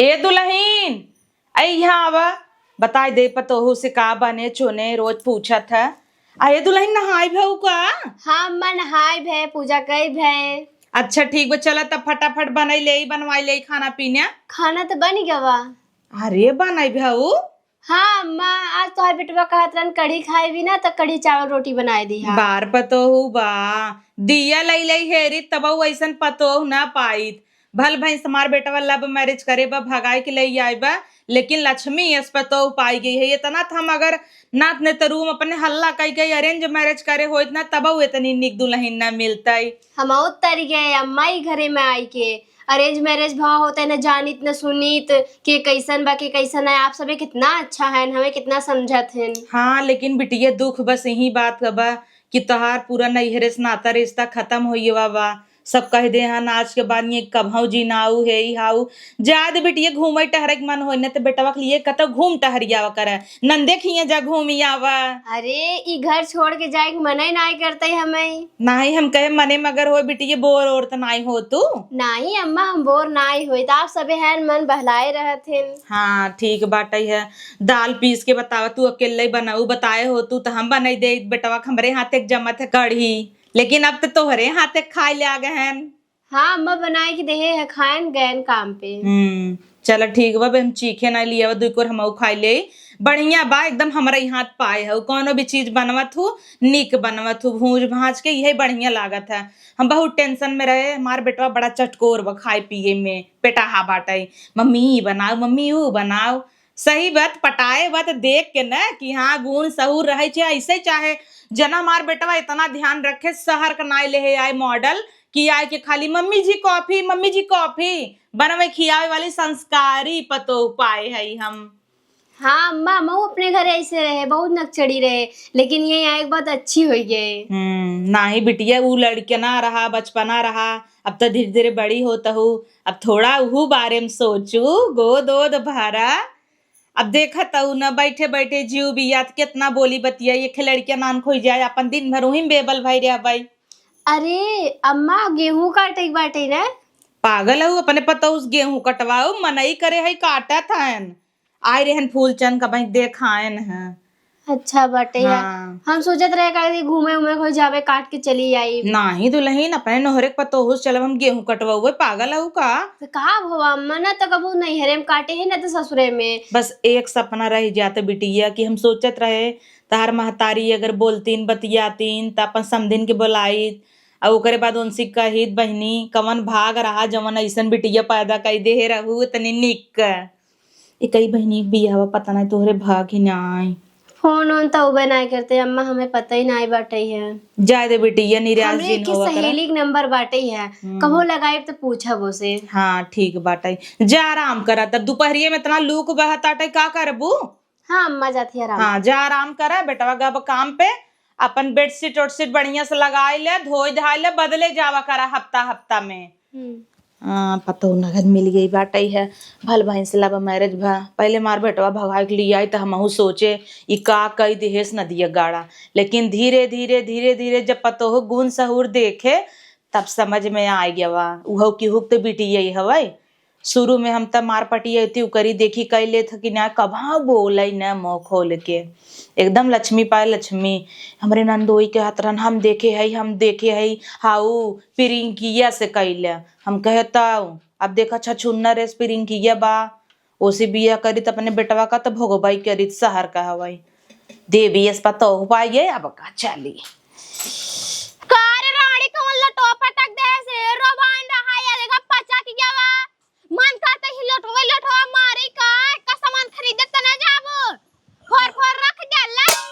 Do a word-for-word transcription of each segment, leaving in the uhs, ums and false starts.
ए दुलहिन, अइ इहाँ आवा, बताइ दे पतोहू से का बने चुने, रोज पूछत ह। आ ए दुलहिन, नहाइ भउ का? हाँ अम्मा, नहाइ भए, पूजा कइ भए। अच्छा ठीक बा, चला तब फटाफट बनइ लेइ, बनवाइ लेइ खाना पीना। खाना त बनि गवा। अरे बनइ भउ? हाँ अम्मा, आज तोहार बेटवा कहत रहन कढ़ी खाए भी ना, त कढ़ी चावल रोटी बनाए दिहा। बार पतोहू बा, दिया लइ लइ हेरित तबउ अइसन पतोहू ना पाइत। भल भैंस हमार बेटवा love marriage करे बा, भगाइ के लइ आए बा, लेकिन लक्ष्मी अस पतोहू पाइ गइ है। एतना त हम अगर नात नेतरू में अपने हल्ला कइ के arrange marriage करे होइत ना, तबउ एतनी नीक दुलहिन ना मिलतइ। हमहू तरि गए अम्मा ई घरे में आइ के। Arrange marriage भवा होतइ, न जानित न सुनित के कइसन बा, के कइसन है। आप सभे कितना अच्छा हन, हमें कितना समझत हन। हाँ, लेकिन बिटिया दुख बस इही बात क बा कि तोहार पूरा नइहरे से नाता रिश्ता खतम होइ गवा बा। सब कहि देहन आज के बाद ये कबहूँ जिनाऊ हेइ हाउ। जाए दे बिटिया, घूमइ टहरइ के मन होइ न त बेटवा के लिए कतउ घूम टहरि आवा कर। नंदे खियाँ जा घूमि आवा। अरे, ई घर छोड़ के जाए के मनइ नाहीं करतइ हमइ। नाहीं, हम कहे मने मगर होइ बिटिया, bore ओर त नाहीं होतू? नाहीं अम्मा, हम bore नाहीं होइत, त आप सभे हन मन बहलाए रहत हन। हाँ, ठीक बाटइ है। दाल पीस के बतावा, तू अकेले बनाऊ, बताए होतू त हम बनइ देइत, बेटवा के हमरे हाथे के जमत है कढ़ी, लेकिन अब त तोहरे हाथे के खाए लाग हन। हाँ अम्मा, बनाए के देहे है, खाएन गएन काम पे। हम्म, चला ठीक बा, बे हम चीखे ना लियावा, दुइ कोर हमहू खाइ लेइ। बढ़िया बा, एकदम हमरे हाथ पाए हउ, कउनो भी चीज बनवत हू, नीक बनवत हू, भूंज भांज के, इहे बढ़िया लागत है। हम बहुत tension में रहे, हमार बेटवा बड़ा चटकोर बा खाए पिए में, पेटाहा बाटइ, मम्मी ई बनाउ, मम्मी ऊ बनाउ। सही बात, पटाए बा त देख के ना कि हाँ, गुण सहूर रहइ छे, अइसे चाहे जना हमार बेटवा एतना ध्यान रखे, सहर क नाई लेहे आए model, कि आए के खाली, "मम्मी जी coffee, मम्मी जी coffee।" बनवे खियावे वाली संस्कारी पतोह पाए हई हम। हाँ अम्मा, हमहू अपने घरे अइसे रहे, बहुत नकचड़ी रहे, लेकिन ये आए के बाद अच्छी होइ गए। हम्म, नाही बिटिया, ऊ लड़कना रहा, बचपना रहा, अब त धीरे-धीरे बड़ी होत हऊ, अब थोड़ा उहू बारे में सोचू, गोद ओद भरा। अब देखत हऊ न, बैठे-बैठे जीव बियात, केतना बोली बतियाई, एक लड़किया नान खोई जाए, अपन दिन भर उही में बेबल भई रहबई। अरे अम्मा, गेहूं काटे के बाटे ना? पागल हऊ, अपने पतोह से गेहूं कटवाऊ, मनई करे हई काटत हन। आए रहन फूल चंद का बहिन देखायन है। अच्छा बाटे यार। हाँ। हम सोचत रहे का कि घूमे उमे कोई जावे, काट के चली आई। नाही दुलहिन, अपने नोहरे के पतोह से चलब हम गेहूं कटवावे, पागल हऊ का? तो का भवा अम्मा, ना तो कबू नैहरे में काटे है ना तो ससुरे में। बस एक सपना रह जात बिटिया कि हम सोचत रहे तहार महतारी अगर बोलतीन बतियातीन त अपन समधिन के बोलाइत, अउ ओकरे बाद उनसे कहित, "बहिनी, कवन भाग रहा जवन अइसन बिटिया पैदा कई देहे रहू, इतनी निक।" ई कई बहिनी के बियाहवा पता नाई तोहरे भाग ही नाई। फोन ओन त उबे नाई करते अम्मा, हमें पता ही नाई बाटे है। जाए दे बिटिया, निराश हमरे जिन के होवा करा। सहेली के नंबर बाटे है, हम्म। कबो लगाइब त पूछब ओसे। हाँ, ठीक बाटे। जा आराम करा, तब दुपहरिया में इतना लू क बहताटे, का करबू? हाँ अम्मा, जाती आराम। हाँ, जा आराम करा, बेटवा गब काम पे, अपन बेडशीट ओडशीट बढ़िया से लगाई ले, धोई धाई ले, बदले जावा करा हफ्ता हफ्ता में। हम्म। हाँ, पतोह नगद मिल गई बाटई है, भल भैंस love marriage भा। पहले मार बेटवा भगाई के लियाई त हमहू सोचे, ई का कई दिहेस नदिया गाड़ा। लेकिन धीरे धीरे, धीरे धीरे जब पतोह गुण सहूर देखे, तब समझ में आ गया वा, उहो केहू के त बिटिया ही हवई। शुरू में हम त मार पटियैती, उकरी देखी कई लेत ह कि ना, कबहूँ बोलै न मुँह खोल के। एकदम लक्ष्मी पाए लक्ष्मी। हमरे नंदोई कहत रहन, "हम देखे हई, हम देखे हई, हाउ पिरिंकिया से कइले।" हम कहे, "तउ अब देखा छछुन्नर एस पिरिंकिया बा, ओसे बियाह करी त अपने बेटवा का त भोगबई करी, सहर का हवई।" देवी एस पतोह पाइए, अब का चली। का रे रानी, कवन लटो पटक दे से? रोबान रहा या देखा पचा की गवा। मन करते ही लटोवे लटोवा मारी का, का सामान खरीदे त ना जाबो। फोर फोर रख जाला।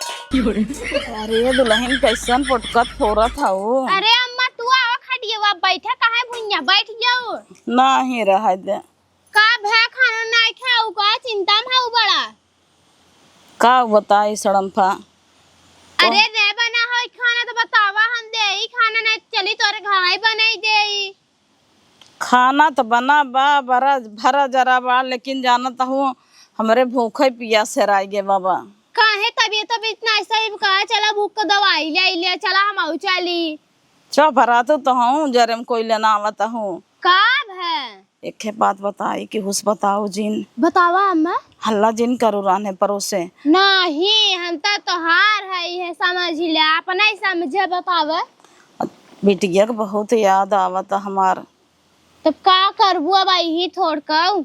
अरे दुलहिन, कैसन पोटकत फोरत हऊ? अरे अम्मा, तू आवा खटियवा बैठे, काहे भुइया बैठ जाऊ? नाही रह दे। का भे, खाना नाही खाऊ का? चिंता में हऊ बड़ा। का बताई सड़म्फा? अरे रे, बना होई खाना त बतावा, हम देई खाना, नाही चली तोरे घरे बनाई देई। खाना त बना बा, बड़ा भरा जरा बा, लेकिन जानत हूँ हमरे भूखे पियास हेराई गे बाबा। काहे तबीयत, तबीयत ना सही का? चला भूख के दवाई ले ले, चला हम आऊ चली। चो भरा तो, तो हूँ जरे में कोई लेना आवत हूँ। का भे? एके बात बताई कि हुस बताओ जिन। बतावा अम्मा। हल्ला जिन करो रान्हे परोसे। नाही, हम त तोहार है, ये समझ ले, अपना ही समझे बतावा। बिटिया के बहुत याद आवत हमार। तब का करबू, अब यही थोड़ कऊ।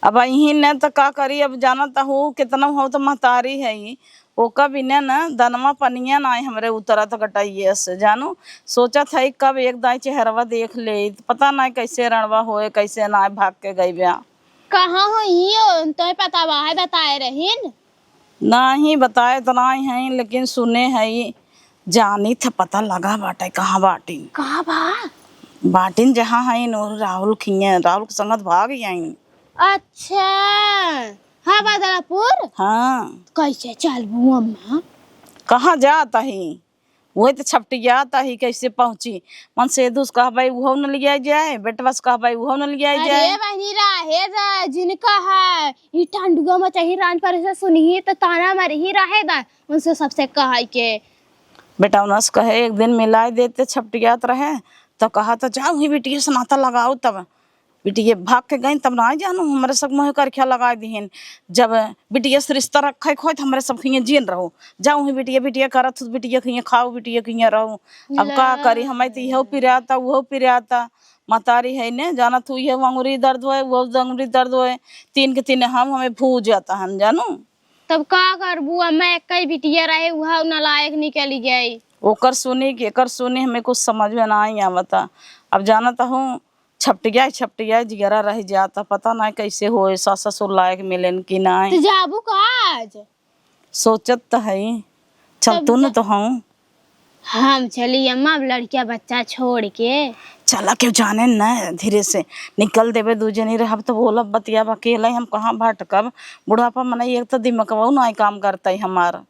अब यही न त का करी, अब जानत हूँ कितना हो त महतारी है ही, ओका बिना न दनवा पनिया नाई हमरे उतरत गटइये से, जानू। सोचत है कब एक दाई चेहरवा देख ले, पता नाई कैसे रणवा होए, कैसे नाई भाग के गई ब्या। कहाँ हो यो? तोहे पता बा है, बताए रहीन। नाही बताए त नाई है, लेकिन सुने है, जानी थ पता लगा बाटे कहाँ बाटिन। कहाँ बा? बाटिन जहाँ है न, राहुल खिया, राहुल के संगत भाग आइन। अच्छा, हाँ, बदलापुर। हाँ। कैसे चलबू अम्मा? कहाँ जात ही? वही तो छपटियात ही, कैसे पहुँची? मन से दूस कहबै उहो न लिया जाए, बेटवा से कहबै उहो न लिया जाए। अरे बहिनी, रहे दा, जिनका है ई ठंडुआ में चाही रान पर से सुनही तो ताना मारही, रहे दा, उनसे सबसे कहै के। बेटा उनस कहे एक दिन मिलाए देते, छपटियात रहे, तो कहा तो जाओ ही बिटिया से नाता लगाओ तब। बिटिया भाग के गईन, तब ना जानू, हमरे सब मुँह करखिया लगाए दिहिन। जब बिटिया से रिश्ता रखे के होय, त हमरे सब खिया जिन रहो। जाओ ही बिटिया, बिटिया करत हो, बिटिया खिया खाओ, बिटिया खिया रहो। अब का करी, हमें त इहो पिराता, उहो पिराता। मतारी है ने, जानत हुई है, वो अंगुरी दर्द होए, वो अंगुरी दर्द होए, तीन के तीन हम, हमें भू जाता हन, जानू। तब का करबू, अम्मा एक ही बिटिया रहे, उहा नालायक निकली गई। ओकर सुनी कि एकर सुनी, हमें कुछ समझ में ना आई आवता। अब जानत हूँ, छपटिया, छपटिया जिगरा रह जाता, पता ना कैसे होए, सास ससुर लायक मिलेन कि ना। तो जाबू का आज? सोचत तो है, चल तब तू न जा। तो हूँ। हम चली अम्मा, अब लड़किया बच्चा छोड़ के। चला, क्यों जाने न, धीरे से निकल देबे, दू जनी रहब तो बोलब बतियाब, अकेले हम कहाँ भटकब। बुढ़ापा मने एक तो दिमकवा ना काम करता है हमार।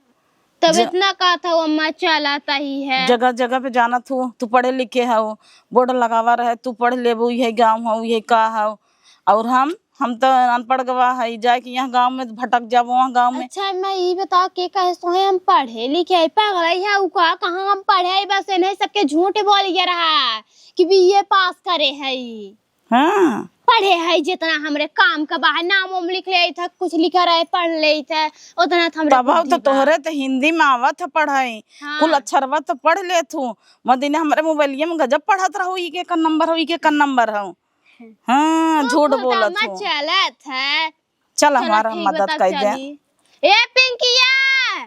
तब ज- इतना कहत हौ अम्मा, चलत ही है। जगह जगह पे जानत हूँ, तू पढ़े लिखे हौ, बोर्ड लगावा रहे, तू पढ़ लेबू, यही गाँव हौ, यही का हौ, और हम, हम तो अनपढ़ गवा है, जाए कि यहाँ गाँव में भटक जाबो, वहाँ गाँव में। अच्छा, मैं ई बताओ, के कहे सोहे हम पढ़े लिखे है, पगलई है, उ का, कहाँ हम पढ़े है, बस इन्हें सबके झूठ बोल गया रहा कि बीए पास करे है। हाँ। पढ़े है जितना हमरे काम का बाहर, नाम वाम लिख ले था, कुछ लिखा रहे, पढ़ ले था, उतना तो हमरे तब बुद्धि तो बा। तोहरे तो हिंदी में आवत है पढ़ाई, हाँ। कुल अक्षरवा तो पढ़ लेत हूँ। मदिने हमरे मोबाइलिया में गजब पढ़त रहू, ई के कन नंबर हो, ई के कन नंबर हो। हाँ, तू झूठ खुद बोलत अम्मा हो। चलत है। चल, चलो हमार ठीक मदद बा, तब कर दे। चली। ए पिंकिया!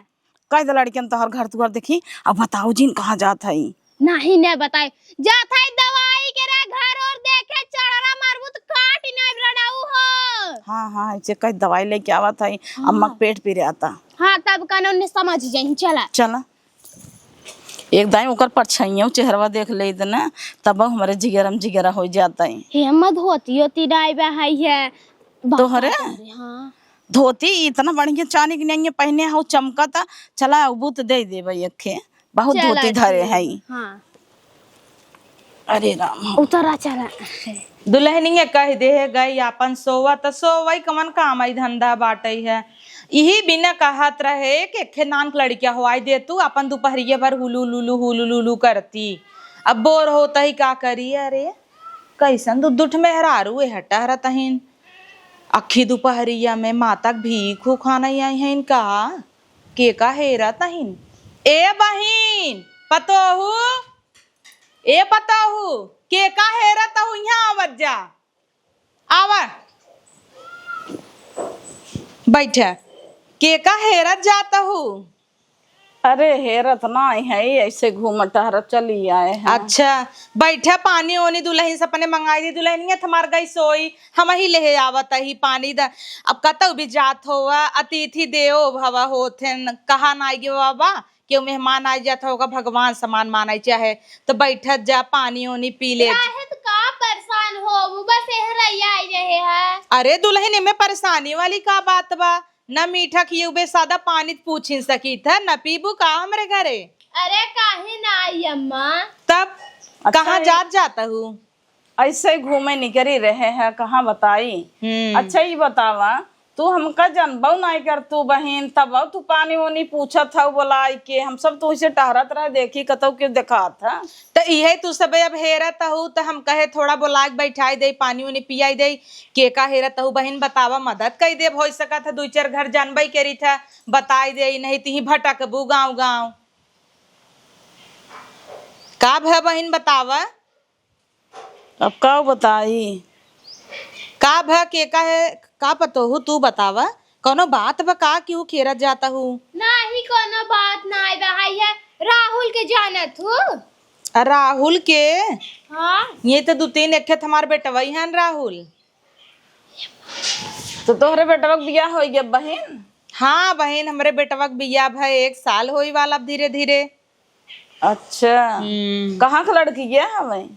कह दे लड़कियन तोहर घर दुआर देखी, अब बताओ जिन कहाँ जात है। नहीं, नहीं बताई। जात है दवाई के रे घर और देखे चढ़रा मारबू तो काट नहीं रडाऊ हो। हाँ, हाँ, ऐसे कह दवाई लेके आवत है, हाँ। अम्मा के पेट पिराता। हाँ, तब कानून ने समझ जाई, चला। चला। एक दाईं ओकर परछाइयों चेहरवा देख लेइत न, तब हमरे जिगरम जिगरा हो जात है। हे अम्मा, धोती ओती नाई बा, हाय है। तोहरे? हाँ। धोती इतना बढ़िया चानी के नहीं पहने हो, चमकता। चला, अबू तो दे देबे एक खे। बहुत चला, धोती धरे ठीक। है। हाँ। अरे राम। उतरा चला। दुल्हनिया कह दे है गई आपन सोवा, त सोवई कवन काम आई धंधा बाटई है। इही बिना कहत रहे कि एक खे नान के लड़किया होआई दे तू, आपन दुपहरिया भर हुलू लुलू हुलू लुलू करती। अब बोर होत ही का करी? अरे कैसन दु दुठ मेहरारू एह टहरत हिन। अखी दुपहरिया में माता के भीख उखाना आई हैं का? के का हेरत हिन? ए बहिन, पतोहू, ए पतोहू, के का हेरत हू? यहाँ आवत जा। आवा। बैठा। के का हेरत जात हू? अरे, हेरत नाई है, ऐसे घूम टहरत चली आए हैं। अच्छा, बैठा, पानी ओनी दुल्हन से अपने मंगाई दी। दुल्हनिया त हमार गई सोई, हमही लेहे आवत ही पानी द। अब कतौ भी जात होवा, अतिथि देवो भव होत हैं, कहा नाई गे बाबा, केहू मेहमान आइ जात होगा, भगवान समान मानै चाहे, तो बैठत जा, पानी ओनी पी ले। काहे त का परेशान होबू, बस एहरैया आइ रहे है। अरे दुल्हन, एमे परेशानी वाली का बात बा? न मीठा खियउबे, सादा पानी त पूछिन सकित है, न पीबू का हमरे घरे? अरे काहे ना आई अम्मा? तब अच्छा, कहाँ ये जात जात हू? ऐसे ही घूमे निकरी रहे हैं, कहाँ बताई। हम्म। अच्छा, ई बतावा, तू हमका जनबउ नाहीं करतू बहिन, तब तू पानी ओनी पूछत हऊ बोलाइ के, हम सब तोहसे टहरत रहे, देखी कतउ के देखात ह। त इहे तू सबे अब हेरत हऊ, त हम कहे थोड़ा बोलाइ के बैठाइ देई, पानी ओनी पियाइ देई। के का हेरत हऊ बहिन, बतावा, मदद कइ देब, होइ सकत ह दुइ चार घर जानबइ करित ह, बताइ देई, नहीं तिहीं भटकबू गाँव गाँव। का भ बहिन, बतावा? अब का बताई? का भ, के का है, का पतोहू, तू बतावा, कउनो बात बा का, केहू खेरत जात हऊ? नाही, कउनो बात नाही बा। हाय है, राहुल के जानत हू? आ, राहुल के? हाँ। ये त दुइ तीन एक ठे हमार बेटवइ हन राहुल। त तोहरे बेटवा के बियाह होइ गया बहिन? हाँ बहिन, हमरे बेटवा के बियाह भए एक साल होइ वाला अब धीरे धीरे। अच्छा। हम्म। कहाँ के लड़किया हवे?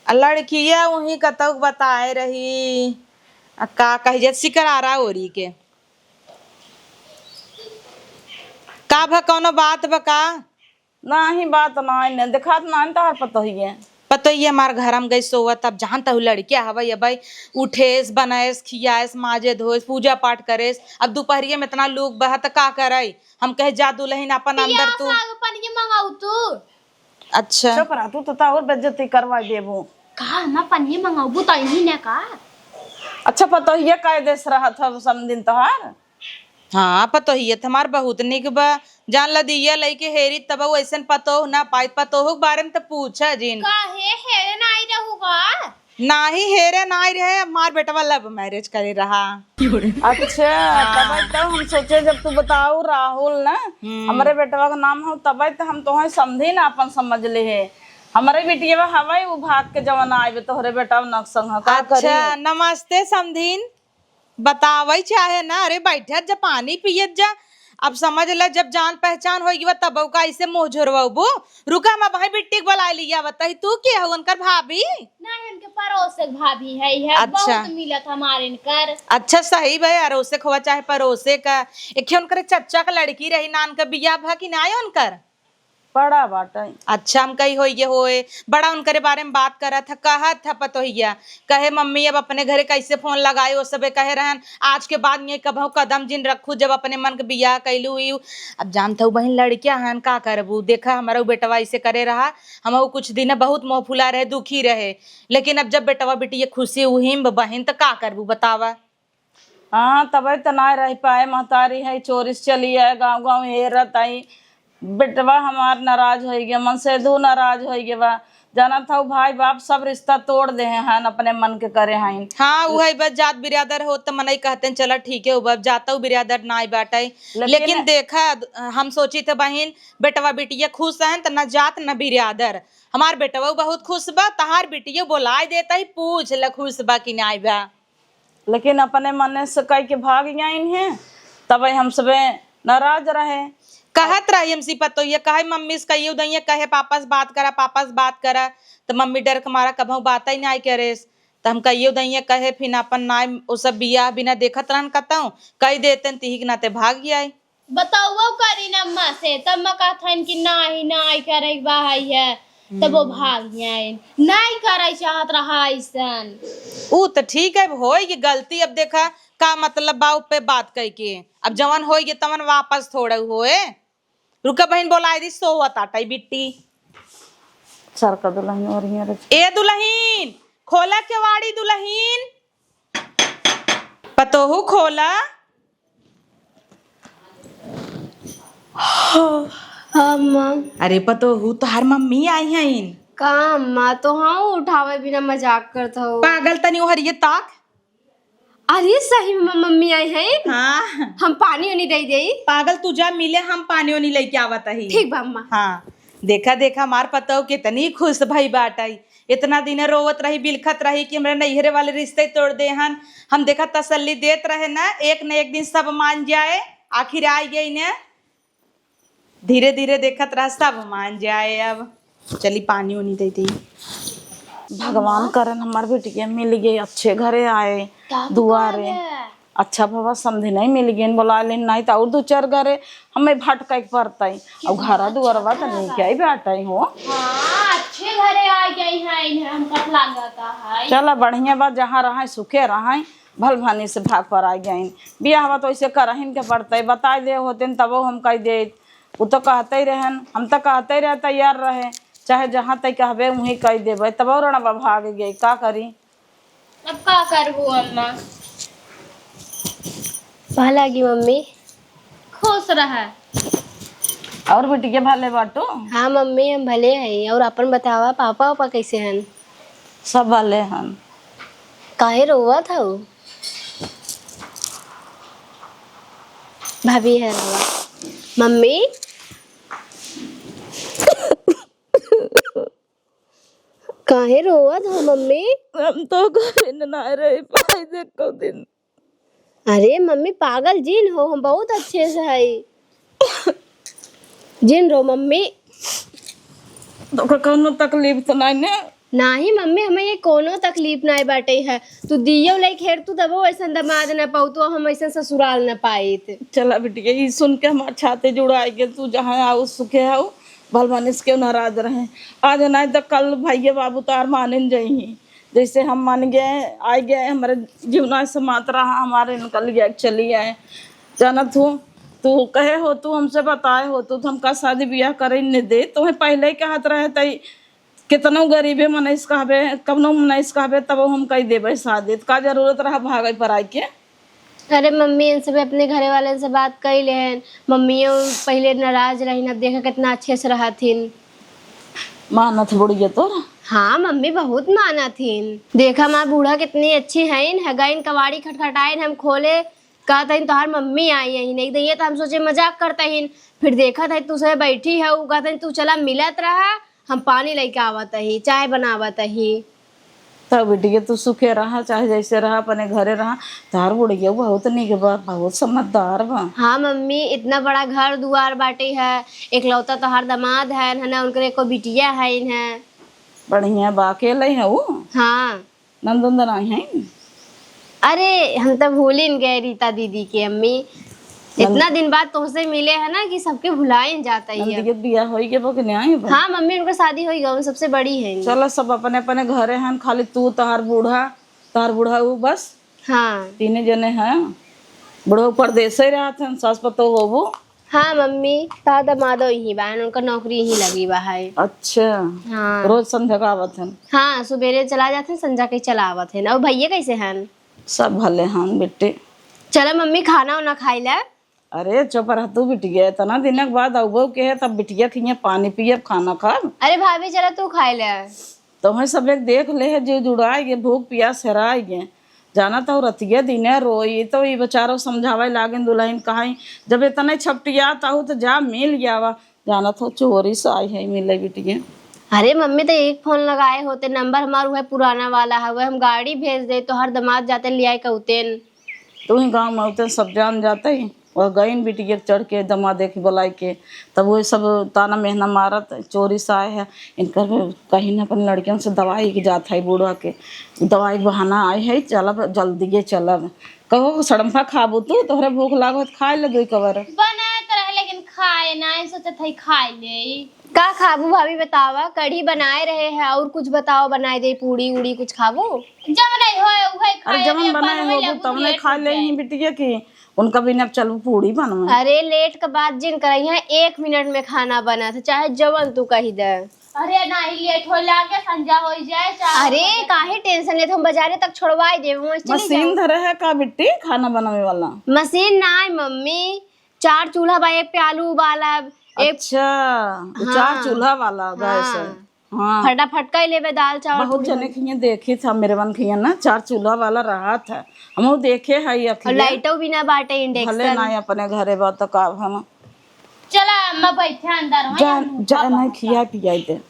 आ लड़किया उहीं कतउ के बताए रही, आ का कही जाए, सिकरारा ओरी के। का भ, कउनो बात बा का? नाही, बात नाही, न देखात नाही तोहार पतोहिया। पतोहिया हमार घर में गई सोवत, अब जानत हऊ लड़किया हवइ, अबइ उठेस, बनाएस, खियाएस, माजे धोएस, पूजा पाठ करेस। अब दुपहरिया में इतना लोग बहत का करइ? हम कहे, जा दुलहिन अपन अंदर तू। साग पनिया मंगाऊ तू। अच्छा। चुप रह तू, तो और बेइज्जती करवा देबू। का हम पनिया मंगाऊ, तइही ने का? अच्छा, पतोहिया कइ देस रहत ह समधिन तोहार। हाँ, पतोहिया त हमार बहुत निक बा। जान ल दिया लइके हेरी तब उ अइसन पतोह ना पाई। पतोह के बारे में त पूछा जिन। काहे हेरे नाई रहू का? नाही हेरे नाई रहे, हमार बेटवा love marriage करे रहा। अच्छा, हाँ। तब तो हम सोचे जब तू बताऊ राहुल ना, हम्म। हमरे बेटवा का नाम हो, तब तो हम तोहे समधिन आपन समझ ले है। हमरे बिटिया हवइ, उ भाग के जवन आइबे तोहरे बेटवा नक संग ह, का अच्छा, करी? नमस्ते समधिन। बतावइ चाहे ना, अरे बैठत जा, पानी पियत जा। अब समझ ल, जब जान पहचान होइ गवा, तब का अइसे मुँह झुरवबू? रुका, हम अबहीं बिट्टी के बोलाइ लिया, बताई तू के हऊ उनकर भाभी? नहीं, उनके पड़ोस के भाभी है, है, अच्छा। बहुत मिलत हमारे इनकर। अच्छा, सही बा, अड़ोसे के हुआ चाहे पड़ोसे का। एक उनकर चच्चा का लड़की रही, नान का बियाह भा कि नाई उनकर? बड़ा बाटइ। अच्छा, हम कही होइगे होए, बड़ा उनकरे बारे में बात करत ह, कहत ह पतोहिया, कहे, "मम्मी, अब अपने घरे कइसे फोन लगाए?" ओ सबे कहे रहन, "आज के बाद ये कबहूँ कदम जिन रखू, जब अपने मन के बियाह कइलू ई।" अब जानत हऊ बहिन, लड़किया हन, का करबू? देखा, हमरउ बेटवा अइसे करे रहा, हमहू कुछ दिन बहुत मोह फुला रहे, दुखी रहे, लेकिन अब जब बेटवा बिटिया खुशी हुई बहिन, त का करबू, बतावा? हाँ, तबे त नाय रह पाए, महतारी है, चोरी से चली आए, गाँव गाँव हेरत आई। बेटवा हमार नाराज होइ गया, मनसेधू नाराज होइ गया बा। जानत हऊ, भाई बाप सब रिश्ता तोड़ देहे हैं, अपने मन के करे हैं। हाँ, उहइ बस जात बिरादर हो त मनई कहते हैं, "चला ठीक है, अब जातउ बिरादर नाय बाटइ।" लेकिन लेकिन देखा, हम सोचित ह बहिन, बेटवा बिटिया खुश हैं त न जात न बिरादर। हमार बेटवा बहुत खुश बा, तहार बिटिया बोलाए देत ही, पूछ ल खुश बा कि नाय बा। लेकिन अपने मने से कह के भाग गइन हैं, तब हम सबे नाराज रहे। कहत रही हमसे पतोहिया, कहे मम्मी से कहियो दइया, कहे पापा से बात करा, पापा से बात करा, त मम्मी डर के मारा कबहूँ बात ही नाय करेस। त हम कहियो दइया कहे, फिर अपन नाय, ओ सब बियाह बिना देखत रहन कतहूँ, कहि देतेन, तिही के नाते भाग गया। बतउबो करी न अम्मा से, तब अम्मा कहत हन कि नाही, नाही करे के बा है, तब वो हम्म। भाग जाइन। नाही करे चाहत रहा अइसन। ऊ त ठीक है, अब होई गलती, अब देखा का मतलब बा, उ पे बात कइके, अब जवन होई गे तवन वापस थोड़ा होए। रुका बहिन, बोलाइ दी, सोवत आटइ बिट्टी। सरका दुलहिन ओरिया रे। ए दुलहिन, खोला केवाड़ी दुलहिन। पतोहू खोला। हाँ, अम्मा। अरे पतोहू, तोहार मम्मी आई हइन। का अम्मा, तोहउ उठावे बिना मजाक करत हउ। पागल, तनी ओहरिये ताक। अरे सही में मम्मी आई हइन। हाँ। हम पानी ओनी दे देई। पागल, तू जा मिले, हम पानी ओनी लइके आवत ही। ठीक बा अम्मा। हाँ। देखा, देखा, हमार पतोह कितनी खुश भई बाटइ। इतना दिन रोवत रही, बिलखत रही कि हमरे नैहरे वाले रिश्ते तोड़ देहन। हम देखा तसल्ली देत रहे ना, एक न एक दिन सब मान जाए, आखिर आइ गई ने। धीरे धीरे देखत रहा, सब मान जाए। अब चली पानी उनी दे दी। भगवान करन हमार बिटिया मिल गई, अच्छे घरे आए, दुआरे। अच्छा भवा समधी नहीं मिल गई, बोला लेन, नहीं तो और दो चार घरे हमें भटके के पड़तई। और घरा दुआरवा तो नहीं क्या ही बाटई हो। हाँ, अच्छे घरे आ गई हैं, इन्हें हमका लागता है। चला बढ़िया बा, जहाँ रहे सुखे रहे। भल भानी से भाग पर आ गइन। बियाह बा तो ऐसे करहिन के पड़तइ, बताइ दे होतेन तबो हम कहि देइत। उ तो कहतइ रहन, हम तो कहतइ रहे, तैयार रहे, चाहे जहाँ तइ कहबे उहीं कहि देबइ, तबो रणवा भाग गइ, का करी? अब का करबू अम्मा? भला की मम्मी। खुश रह। और बिटिया भले बाटू? हाँ मम्मी, हम भले हई। और अपन बतावा, पापा वापा कैसे हन? सब भले हन। काहे रोवत हऊ? भाभी है रोवा। मम्मी? काहे रोवत हो मम्मी? हम तो घरे न ना रह पाई एको दिन। अरे मम्मी, पागल जिन हो, हम बहुत अच्छे से हई। जिन रो मम्मी। तोका कौनो तकलीफ तो नाई ने? नाही मम्मी, हमें ये कोनो तकलीफ नाई बाटे है। तू दियो लई खेर, तू तबो ऐसन दमाद न पाऊ, तो हम ऐसन ससुराल न पाइत। चला बिटिया, ई सुन के हमार छाती जुड़ाई गेल। तू जहाँ आऊ सुखे आऊ, भल मानिस के नाराज रहे। आज नाई तो कल भैया बाबू तार मानिन जइहीं। जैसे हम मान गए, आ गए, हमारे जीवना से मात रहा, हमारे निकल गया, चली आए। जानत हूँ, तू कहे हो, तू हमसे बताए हो, तू तो हमका शादी ब्याह करे न दे। तुम्हें पहले ही कहत रहे तई, कितनो गरीबे मनइस कहबे, कवनो मनइस कहबे, तब हम कही देबे शादी। तो का जरूरत रहा भागे पर आए के? अरे मम्मी, इन सब अपने घरे वालन से बात कई लेहन। मम्मियो पहिले नाराज रहिन, अब देखा कितना अच्छे से रहथिन। मानत बुढ़िया तोरा? हाँ मम्मी, बहुत मानत हिन। देखा माँ, बूढ़ा कितनी अच्छी हइन, है गइन कवाड़ी खटखटाइन, हम खोले, कहत हइन तोहार मम्मी आई हइन। एक दिन ये तो हम सोचे मजाक करत हइन, फिर देखत हइन तू सब बैठी है, उ कहत हइन तू चला मिलत रहा, हम पानी लइके आवत ही, चाय बनावत ही। तब बिटिया तू सुखे रहा, चाहे जैसे रहा, अपने घरे रहा। तोहार बुढ़िया बहुत निक बा, बहुत समझदार बा। हाँ मम्मी, इतना बड़ा घर दुआर बाटे है, एकलौता तोहार दामाद है, है ना, उनकरे एको बिटिया है, है। बढ़िया बा, अकेले है वो? हाँ। नंद उंद नाई है? अरे, हम तो भूलिन गए रीता दीदी के, अम्मी। नंद- इतना दिन बाद तोहसे मिले है ना कि सबके भुलाइन जाता ही नंद अब। के बियाह होई के बा कि नाई बा? हाँ मम्मी, उनकर शादी होई गवा, सबसे बड़ी है। चलो, सब अपने अपने घरे हन, खाली तू, तोहार बूढ़ा, तोहार बूढ़ा ऊ बस। हाँ। तीने जने हैं। बूढ़ा परदेसे रहत हन, सास पतोह होबू। हाँ मम्मी, तोहार दमादो यहीं बा, उनकर नौकरी यहीं लगी बा है। अच्छा। हाँ। रोज संझा का आवत हन? हाँ, सुबेरे चला जात हन, संझा के चला आवत हन। और भैया कैसे हन? सब भले हन बेटे। चला मम्मी, खाना उना खाई ले। अरे चुप रह तू बिटिया, इतना दिन के बाद अउबो के है, तब बिटिया खिया पानी पियब, खाना खाब। अरे भाभी, चला तू खाई ले। तोहई सब एक देख ले है, जीव जुड़ाई गे, भूख पियास हेराई गे। जानत हो, रतिया दिने रोई, तो ई बेचारो समझावे लागिन दुलहिन कहाई, "जब इतने छपटियात आहू तो जा मिल जावा।" जानत हो, चोरी से आई है मिले बिटिया। अरे मम्मी, तो एक फोन लगाए होते, नंबर हमार उहे पुराना वाला है, उहे हम गाड़ी भेज दे, तोहर दमाद जाते लियाए के उतेन। तू ही गाँव में उतेन सब जान जाते ही। वह गइन बिटिया के चढ़ के दमादे के बोलाइ के, तब वही सब ताना मेहना मारत, "चोरी से आए हैं, इनकर कहीं न अपन लड़कियन से दवाई के जात है बूढ़ा के, दवाई के बहाना आए है, चलब, जल्दिए चलब।" कहो, "सड़म्फा खाबू तू? तोहरे भूख लागत, खाए ले दुई कवर।" बनाए तो रहे, लेकिन खाए ना, सोचत है खाए ले। का खाबू भाभी बतावा? कढ़ी बनाए रहे हैं, और कुछ बताओ, बनाए दे, पूड़ी उड़ी कुछ खाबू? जब नहीं होए, उहे अरे खाए जवन ले, बनाए बनवे ले, होबू, तब नहीं लेट खा हो ले जाए। ही बिटिया की। उनका बिना अब चलू पूड़ी बनवे। अरे लेट के बात जिन करई है, एक मिनट में खाना बनत है, चाहे जवन तू कही दे। अरे नाही, लेट होए लागे, संझा होई जाए, चार अरे बजे। काहे टेंशन लेत, हम बाजारे तक छोड़वाई देब, वहीं चली मशीन जाओ। धरे है का बिट्टी खाना बनावे वाला? मशीन ना है मम्मी, चार चूल्हा बा, एक पे आलू उबालब, एक अच्छा, वो चार हाँ। चूल्हा वाला गैस है। हाँ। हाँ। फटाफट कई लेबे दाल चावल बहुत पूरी जने बन- खिया देखी था, मेरे मन खिया ना चार चूल्हा वाला रहा था, हम देखे है ये और अखिया। लाइटो भी ना बाटे, भले इंडक्शन। ना अपने घरे बा तो का हम। चला अम्मा बैठे अंदर, हाँ, जा, हम जा खा ना पाऊँ। खिया पियाई दे।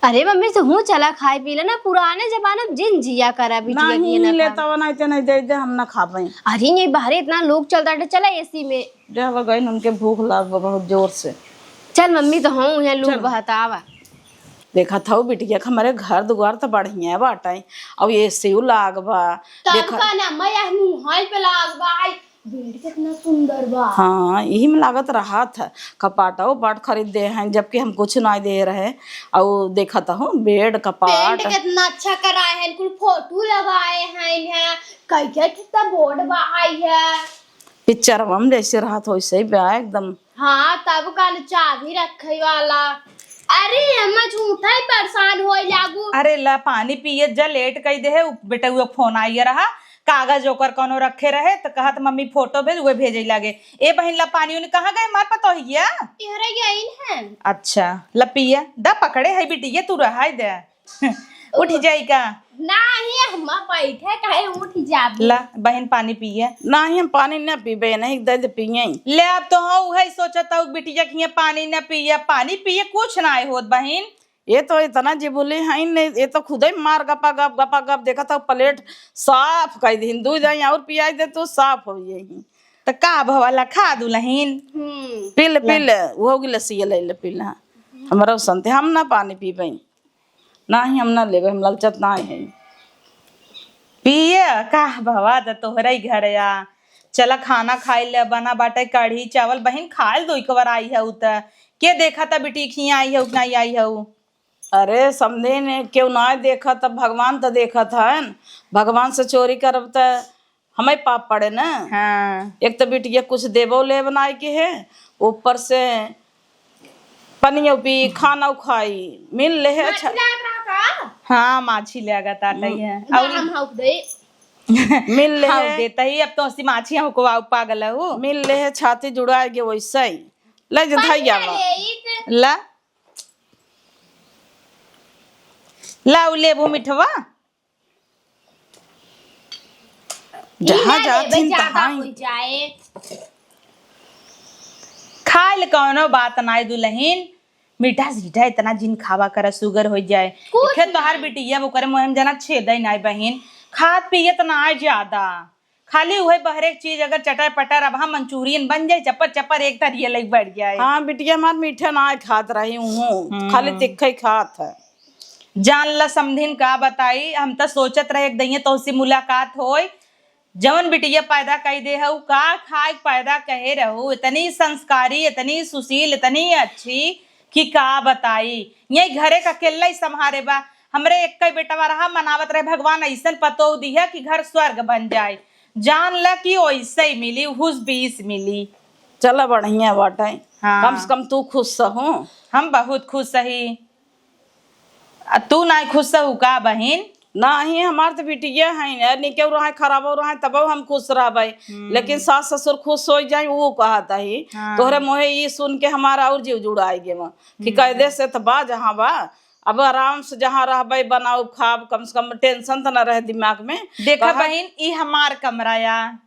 अरे मम्मी, तू हूँ चला खाए पी ले ना, पुराने जमाना में जिन जिया करा बिटिया नहीं की ना ले खा। तब नहीं ते नहीं दे दे, हम ना खा पाई। अरे ये बाहर इतना लोग चलता है, चला एसी में। जावा गइन, उनके भूख लाग बा बहुत जोर से। चल मम्मी, तो हूँ यहाँ लूक चल। बहतावा। देखा था बिटिया के हमारे घर दुआर तो बढ़िया बाटे, और एसी लाग बा। तब देखा का ना, मैं यह मुँह पे लाग बा, आई बेड कितना सुंदर बा। हाँ, यही में लागत रहत है, कपाट उपाट खरीद दे हैं, जबकि हम कुछ ना दे रहे। और देखत हो बेड कपाट। पेंट कितना अच्छा कराए हैं, कुल फोटो लगाए हैं, यहाँ कई कई ठे तो बोर्ड बा है। पिक्चर में जैसे रहत हो वैसे ही बा एकदम। हाँ, तब का न चाबी रखे वाला। अरे अम्मा, झूठा ही परेशान होए लागू। अरे ला पानी पिए जा, लेट कई दे है। उ-, बेटा वो फोन आइए रहा, कागज ओकर कोनो रखे रहे त कहत मम्मी फोटो भेज, उहे भेजे लागे। ए बहिन ला पानी उनी कहाँ गए मार पतोहिया? इहरे गइन है। अच्छा ला पिए दा, पकड़े है बिटिया, तू रहाई दे। उठ जाई का? नाही, हम बैठे काहे उठ जाबे? ला, बहिन पानी पिए। नाही, हम पानी न पीबे, नहीं दे दे पिए। ले, अब तो हो उहे सोचत हूँ बिटिया कि ये पानी न पिए, पानी पिए कुछ ना होत बहिन। ये तो इतना जिबुली है नहीं, ये तो खुदे मार गपा गप, गपा गप। देखत हूँ प्लेट साफ कर दी, दूध आई और पियाई दे तो साफ हो यही। तो का भवाला खा दुलहिन? हम्म। पी ले, पी ले। ले, वो गिलास ये ले ले, पी ले। हमरा संते हम ना पानी पीबे। नाही, हम ना लेबे, हम ललचत नाही है। पिए का भवा त तोहरे ही घरे आ। चला खाना खाई ले, बना बाटे कढ़ी चावल। बहिन खाइल दो एक बार आई है उ त। के देखा था बिटी खिया आई है कि नाही आई है उ? अरे समझे ने, केहू ना देखा त भगवान त देखत है। भगवान से चोरी करब त हमें पाप पड़े ना। हाँ। एक तो बिटिया कुछ देबो लेब नाई के है, ऊपर से पनियो पी, खाना खाई, मिल ले है। अच्छा। हाँ, माछी ले आगा ताटा हम्म। है। और हम हौक दे। मिल ले हाँ, है। देता ही, अब तो अस्सी माछी हमको आउ पागल है वो। मिल ले है, छाती जुड़ा के वैसे ही। ले जा, धैया बा। ला। ला, उ लेबू मिठवा। जहाँ जात हिन तहाँ ही। खाइल कौनो बात नाई दुलहिन, मीठा सीठा इतना जिन खावा करा, sugar हो जाए। कुछ देखे तोहार बिटिया, ओकरे मुँह में जना छेदे नाई बहिन, खात पियत नाई ज्यादा, खाली उहे बहरे के चीज अगर चटर पटर, अब हम मंचूरियन बन जाए, चपर चपर एक तरिये लग बैठ जाए। हाँ, बिटिया हमार मीठा नाई खात रही हूँ, हम्म। खाली तिखे खात है। जान ला समधिन का बताई, हम त सोचत रहे एक दइये तोहसे मुलाकात होई, जवन बिटिया पैदा कई दे हऊ, का खाए के पैदा कहे रहू, इतनी संस्कारी, इतनी सुशील, इतनी अच्छी कि का बताई। यही घरे का अकेला ही संभारे बा। हमरे एक ही बेटवा रहा, मनावत रहे भगवान ऐसन पतोह दिया कि घर स्वर्ग बन जाए। जान ला कि ओइसे ही मिली, हुस बीस मिली। चला बढ़िया बाटे। हाँ। कम से कम तू खुश हो। हम बहुत खुश ही। आ तू नाई खुश हऊ का बहिन? नाही, हमार त बिटिया है, निके रहे, खराबो रहे, तबो हम खुश रहबे। हम्म। लेकिन सास ससुर खुश हो जाए, वो कहत ही। हाँ। तोहरे मोहे ई सुन के हमारा और जीव जुड़ाई गे बा कि हम्म। कैदे से त बा जहाँ बा, अब आराम से जहाँ रहबे, बनाओ खाब, कम से कम tension त न रहे दिमाग में। देखा कहा बहिन, ई हमार कमरा या।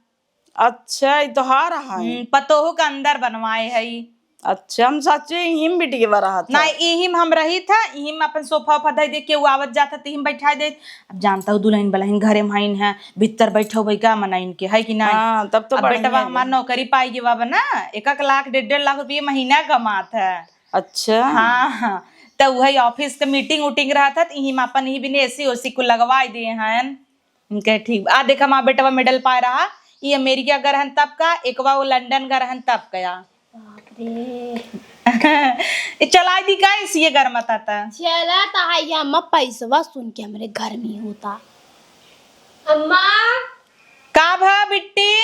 अच्छा, ई तोहार है? हम्म, पतोहू का अंदर बनवाए है। अच्छा, हम सच्चे इहिम बिटिया रहत है। ना, इहिम हम रही था, इहिम अपन सोफा ओफा धइ दे, केहू आवत जात है, त इहिम बैठाए दे। अब जानता हूँ, दुलहिन बलहिन घरे में हईन है, भीतर बैठो भाई का मना इनके, है कि नहीं? हाँ, तब तो अब बढ़िया बेटवा है। हमार नौकरी पाई गवा बा ना, एक एक लाख, डेढ़ डेढ़ लाख रुपये महीना कमात है। अच्छा। हाँ, हाँ। त वही office के meeting उटिंग रहत है, त इहिम अपन ही बिने AC ओसी को लगवाए दिए हैं। इनके ठीक। आ देखा, हमार बेटवा medal पाए रहा, ई अमेरिका गए रहन तब का, एकवा वो लंदन गए रहन तब का। बाप रे। ए, चलाई दी का AC ये गरम आता ता? चला ता है, ये अम्मा पैसवा सुन के हमरे गर्मी होता। अम्मा। का भा बिट्टी?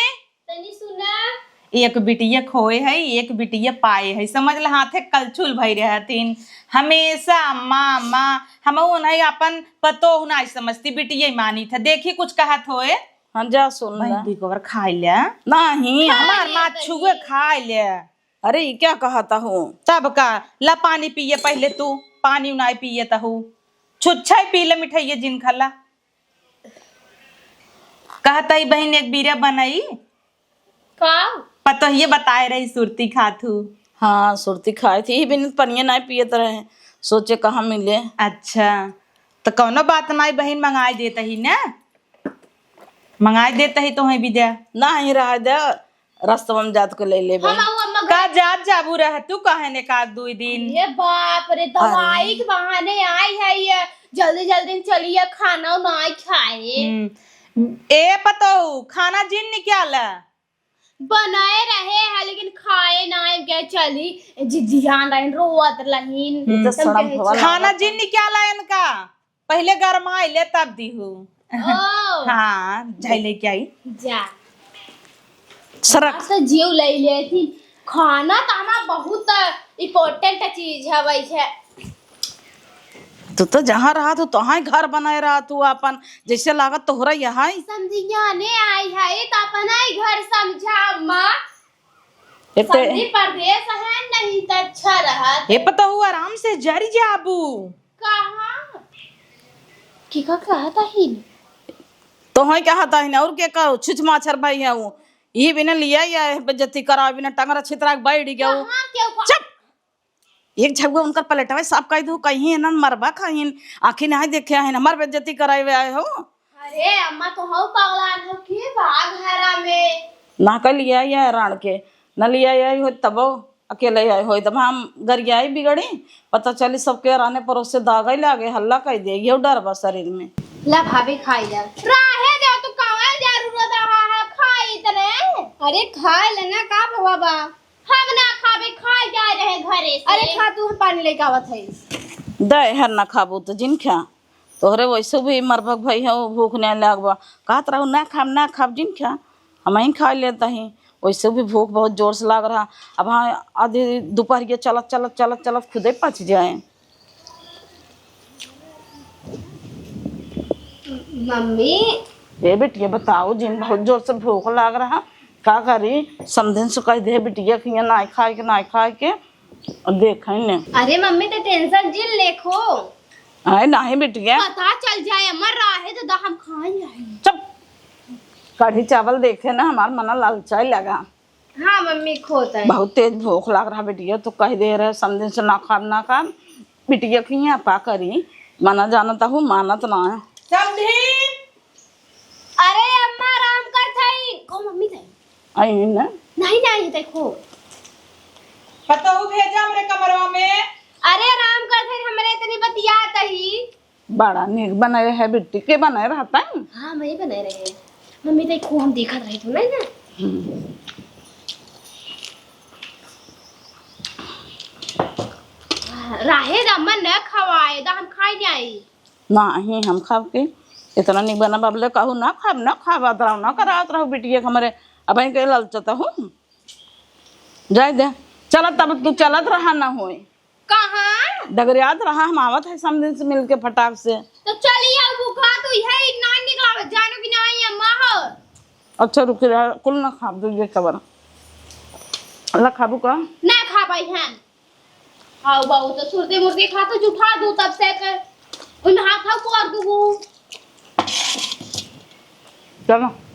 तनी सुना। एक बिटिया खोए है, एक बिटिया पाए है, समझ ल हाथे कलछुल भई रहतिन। हमेशा अम्मा, अम्मा, हमहू उन्हें अपन पतोह नाई समझती, बिटिया ही मानी था। देखी कुछ कहत होए। हाँ, जा सुन भाई, ला। तू एक बार खाए ले। नहीं, खा हमार ले माँ तनी। छुए खाए ले। अरे, ये क्या कहता हूँ? तब का, ला पानी पिए पहले तू, पानी नाई पिए तहू। छुच्छा ही पी ले, मिठाइये जिन खाला। कहत ही बहिन एक बीरा बनई। का? पतोहिए बताए रही सुरती खात हूँ। हाँ, सुरती खाए थी, बिन पनिया नाई पियत रहे, सोचे कहाँ मिले। अच्छा, त कौनो बात नाई बहिन, मंगाई देत ही ना, मंगाई देत ही तोहे भी दे। नाहीं रहा दे, रस्तवा में जात को ले लेबे। हम आऊ अम्मा का घर। जात जाबू रह तू, कहे ने का दुई दिन? ये बाप रे, दवाई अरे। के बहाने आई है ये, जल्दी जल्दी चलिए, खाना ना खाए। हम्म। ए पतोहू, खाना जिन निकाला। बनाए रहे है, लेकिन खाए ना आए, कहे चली, ए जी ध्यान रहिन, रोवत रहिन। हम्म। तो हम सड़म कहे, भवा "चल।" खाना लागत जिन है। निकाला इनका, पहिले गरमाई ले तब दीहू। ओ। हाँ, जाई लेके आई। जा। सरक। आज तो जीव ले लेती। खाना तो हमारा बहुत important चीज है, वैसे। तू तो जहाँ रहत हू, तहाँ ही घर बनाए रहत हू अपन, जैसे लागत तोहरा यहाँ ही। समधिया ने आई है, ये तो अपना ही घर समझा, अम्मा। ए ते समधी परदेस है, नहीं तो अच्छा रहत। ए पतोहू, आराम से जरी जाबू। कहाँ? की का कहत ही? तोहई कहत ही ना, और के कहो, छुछ माछर भाई है वो। ई बिना लिया या बेइज्जती करा, बिना टंगरा छितरा के बैठ गया वो। कहाँ के का- चुप! एक झगुआ उनकर प्लेटवा साफ कर दू, कहीं इन्हन मरबा खाइन, आँखी नहीं देखे हैं, हमार बेइज्जती करावे आए हो। अरे अम्मा, तो हऊ पगलान हो के बा घरा में? ना कर लिया या राण के, न लिया या हो तबो अकेले आए हो, तब हम गरियाई बिगड़ी, पता चली सबके राने परोस से दागई लागे, हल्ला कर दे, ये डर बा शरीर में। ला भाभी खाई जा। राहे दे, तू काहे जरूरत रहा है, खाई इतने। अरे खाई लेना, का भवा बा? हम ना खाबे, खाई जा रहे घरे से। अरे खा तू, हम पानी लेके आवत है। दे हर ना खाबू तो जिन खा, तोहरे वैसे भी मरबक भाई है, भूख नहीं लाग बा। कहत रहू ना खाब, ना खाब, जिन खा, हम ही खा लेता ही। वैसे भी भूख बहुत जोर से लाग रहा। अब हाँ, आधी दोपहर के चलत, चलत, चलत, चलत खुदे पच जाए। मम्मी। ए बिटिया, बताओ जिन, बहुत जोर से भूख लाग रहा, का करी? समधिन से कह दे बिटिया कि ये ना खाए के, ना खाए के, और देखे ने। अरे मम्मी, तो tension जिन लेखो। अरे नहीं बिटिया। पता चल जाए, अमर रहे तो दा हम खाए जाए। चुप। कढ़ी चावल देखे ना, हमार मना ललचाए लगा। हाँ मम्मी, खोत है। बहुत तेज भूख लाग रहा बिटिया, तो कह दे रहे समधिन से ना खाब, ना खाब। बिटिया की यहाँ का करी, मना जानता हूँ, मानत ना है। समधिन। अरे अम्मा, आराम कर थई। को मम्मी थई? आई ना? नहीं, नहीं, देखो। पतोहू भेजा हमरे कमरवा में। अरे आराम कर थई, हमरे इतनी बतियात ही। बड़ा नीक बनाए है बिट्टी, के बनाए रहता है? हाँ, मैं ही बनाए रहे। मम्मी देखो, हम देखत रहे तो नहीं ना। हम्म। राहे दा, मन न खवाए दा, हम खाए जाई। नाही, हम खाब के, इतना निक बना बबले कहू ना खाब, ना खाब, अतराव ना करावत रहू बिटिया के हमरे, अब के ललचत हूँ। जाए दे, चलत तब तू चलत रहा ना होए। कहाँ? डगरियात रहा, हम आवत है समधिन से मिलके फटाक से। तो चली आओ, वो कहा तो यह ना निकला, जानो कि ना आई अम्मा हो। अच्छा रुक रहा, कुल ना खाब, दू ये कबर। अल्लाह खाबू का? ना खा पाई हम। हाँ बाबू, तो सुरती मुर्गी खा तो जुठा दू तब से के। उन हाथ हाथ कर दू। चलो।